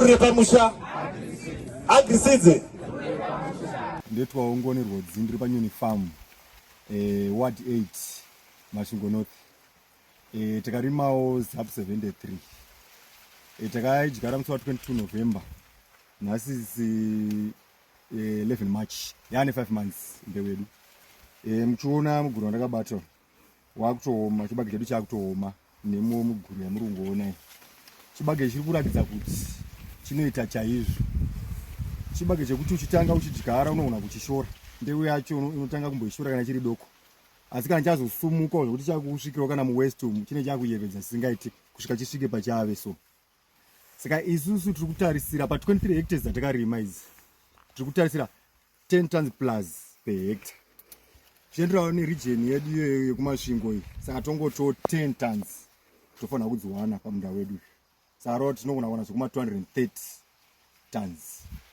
Mhuri yepamusha. Agriseeds. Ndetwa Ungoni Rwodzi, ndiri paNyoni Farm, Ward 8, Masvingo North. Takarimawo ZAP 73. Takaidyara musi wa 22 November. Nhasi si 11 March. Yaane 5 months mbeu yedu. Muchiona muguru wandakabata wakutooma, chibage chedu chakutooma nemo muguru yamuri kungoona iyi. Chibage chiri kuratidza kuti chinoita chaizvo. Chibage chekuti uchitanga uchidyara unogona kuchishora. Mbeu yacho inotanga kumboishora kana chiri doko. Asi kana chazosumuka zvekuti chakusvikirawo kana muwest umu chine chakuyevedza chisingaiti kusvika chisvike pachave so. Saka isusu tiri kutarisira pa 23 hectares dzatakarima idzi, tiri kutarisira 10 tons plus per hectare. Zvichienderana neregion yedu iyoyo yekuMasvingo iyi, saka tongotiwo 10 tons tofanira kudziwana pamunda wedu. Saka rova tinogona kuwana zvekuma 230 tons.